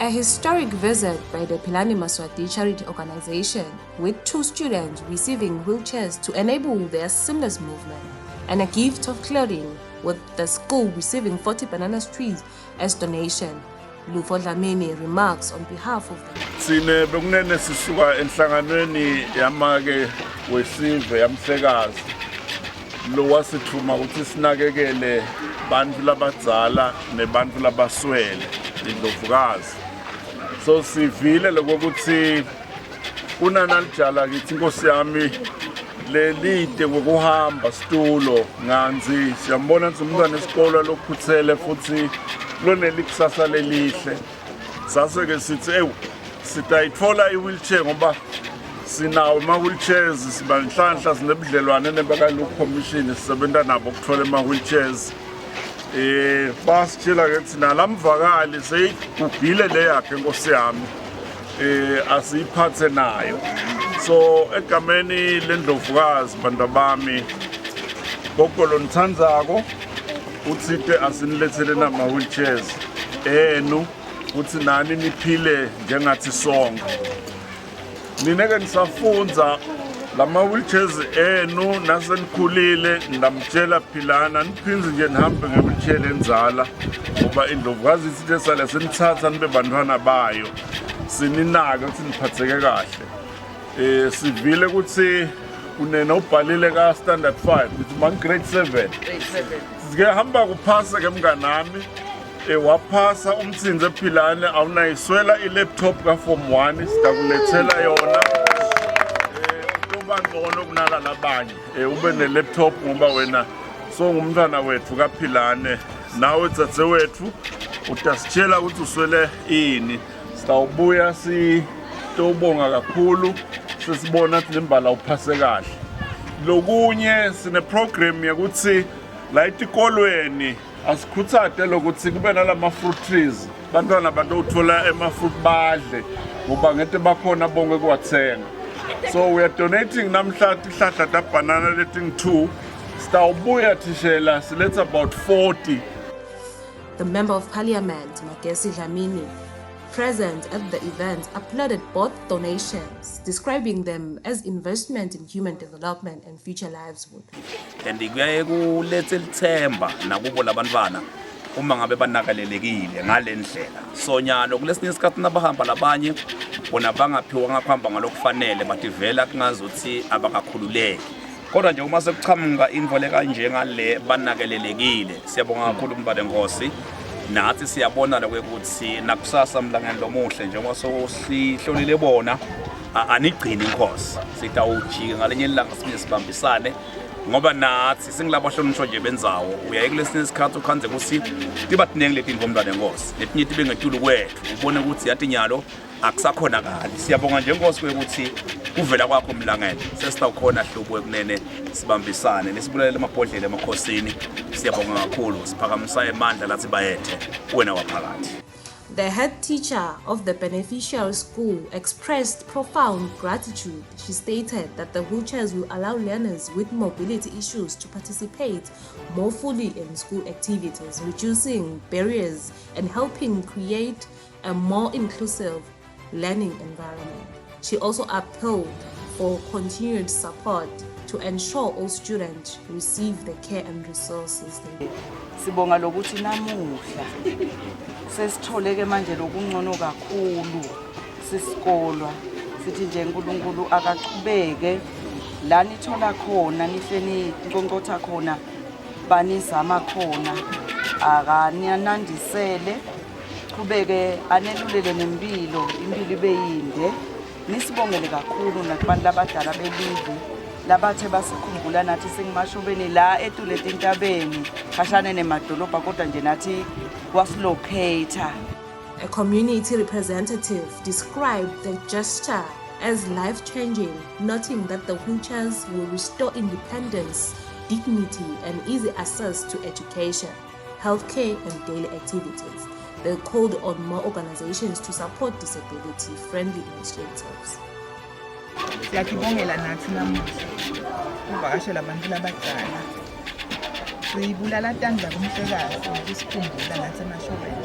A historic visit by the Philani Maswati Charity Organization, with two students receiving wheelchairs to enable their seamless movement, and a gift of clothing, with the school receiving 40 banana trees as donation. Lufo Dlamini remarks on behalf of the Sine bekunene sisuka enhlanganweni yamake wesive yamhlekazi lo wasithuma ukuthi sinakekele bantu labadzala nebantu labaswele indlovukazi. So sivile lokuthi kunanalijala kithi, inkosi yami, lelide ngokuhamba situlo nganzi siyambona ukuthi umntwana esikolo lokhuthele futhi lonelikusasa lelihle. Sase-ke sithi ewu, sitayitfola i-wheelchair ngoba sinawo ama-wheelchairs, siba nhlanhla, sinebudlelwane nebakalu commission, sisebenza nabo ukuthola ama-wheelchairs. Basitshela ke ukuthi nalamvakali seyigugile le yakhe, nkosi yami, asiyiphathe nayo. So egameni lendlovukazi, bantu bami, gogo lonithandzako uthite asinilethele nama-wheelchairs enu kuthi nani niphile njengathi sonke. Nina-ke nisafunza lama-wheelchairs enu, nasenikhulile ndamtshela philana niphindze nje nihambe nge-wheelchair lenzala, ngoba indlovukazi ithi sale senithatha nibe bantwana bayo, sininake ukuthi niphatheke kahle. Sivile ukuthi unena ubhalile ka standard 5, uthi man grade 7 sike hamba kuphasa ke mnganami. Waphasa umthinzi ephilane, awunayiswela i-laptop ka form 1, sitakulethela yona. Uba ngcono kunala labanye, ube ne-laptop ngoba wena songumntwana wethu kaphilane. Nawe dzadzewethu utasitshela ukuthi uswele ini, sitawubuya sitobonga kakhulu sesibona ukuthi lembala uphase kahle. Lokunye, sine program yokuthi la etikolweni asikhuthade lokuthi kube nalama fruit trees, bantwana batowuthola ema-fruit badle, ngoba ngete bakhona bonke kuwathenga. So we are donating namhla tihlahla tabhanana letingu-2, sitawubuya thishela siletha about 40. The Member of Parliament, Magesi Dlamini, present at the event, applauded both donations, describing them as investment in human development and future livelihood. And kuyaye kulethe lithemba nakubo labantwana uma ngabe banakelelekile ngale ndlela. So nyalo kulesinye isikhathi nabahamba labanye bona bangaphiwa ngakuhamba ngalokufanele, bativela kungazuthi abakakhululeki, kodwa nje uma sekuchamuka intfo lekanjengale banakelelekile. Siyabonga kakhulu umntwana enkosi. Nathi siyabona lokuthi nakusasa mlangeni lomuhle, njengoba sosihlolile bona, anigcini inkosi, sitawujika ngalenye ilanga siphinde sibambisane, ngoba nathi singilaba hlonishwa nje benzawo. Uyaye kulesinye isikhathi ukhanze ukuthi tiba tinengi letintfo mntwana enkosi, letinye tibe ngetulu kwethu, ubone ukuthi yathi nyalo akusakhonakali. Siyabonga nje nkosi kwekuthi kuvela kwakho mlangeni sesitawukhona hlubo ekunene sibambisane nisibulele emabhodlela emakhosini. Siyabonga kakhulu, siphakamisa emandla lathi bayethe wena waphakathi. The head teacher of the beneficiary school expressed profound gratitude. She stated that the wheelchairs will allow learners with mobility issues to participate more fully in school activities, reducing barriers and helping create a more inclusive learning environment. She also appealed for continued support to ensure all students receive the care and resources they need. Sibonga lokuthi namuhla sesithole-ke manje lokungcono kakhulu sisikolwa. Sithi nje uNkulunkulu akachubeke la nithola khona, nihle ninconcotha khona, banizama khona, akananandisele, chubeke anelulele nempilo, impilo ibe yinde. Nisibongele kakhulu nakubantu labadala belive labathe basikhumbula nathi singimashobeni la etule etintabeni khashane nemadolobha, kodwa nje nathi wasilocate. A community representative described the gesture as life changing, noting that the wheelchairs will restore independence, dignity, and easy access to education, healthcare, and daily activities. They called on more organizations to support disability friendly initiatives. Siyakibongela nathi namuhla uvakashela abantu labadala. Sibulala tandla kumhlekazi ngokusikhumbula nathi emashobeni.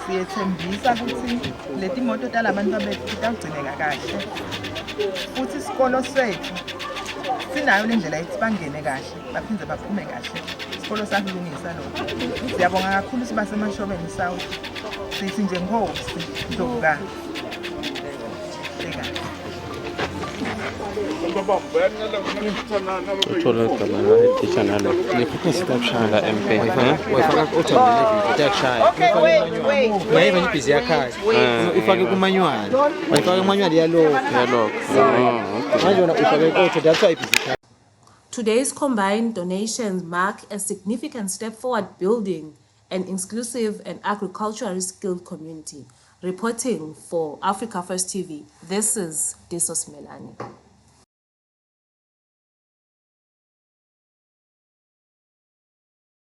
Siyethembisa ukuthi leti moto talabantu bethu titawugcineka kahle. Futhi isikolo sethu sinayo le ndlela yethi bangene kahle baphinde baphume kahle. Isikolo sakulungisa lokho. Siyabonga kakhulu sibasemashobeni South. Sithi nje Nkosi Ndlovukazi. Hlekazi. Uthola igama la head nalo. La MP. Wayifaka ku-automatic iyakushaya. Okay, wait, wait. Ungayiva nje ibhizi yakhaya. Ifake ku-manual. Wayifaka ku-manual yalokho. Yalokho. Oh, okay. Manje wona ufake ku-auto, that's why ibhizi ikhaya. Today's combined donations mark a significant step forward building an inclusive and agriculturally skilled community. Reporting for Africa First TV, this is Disos Melanie.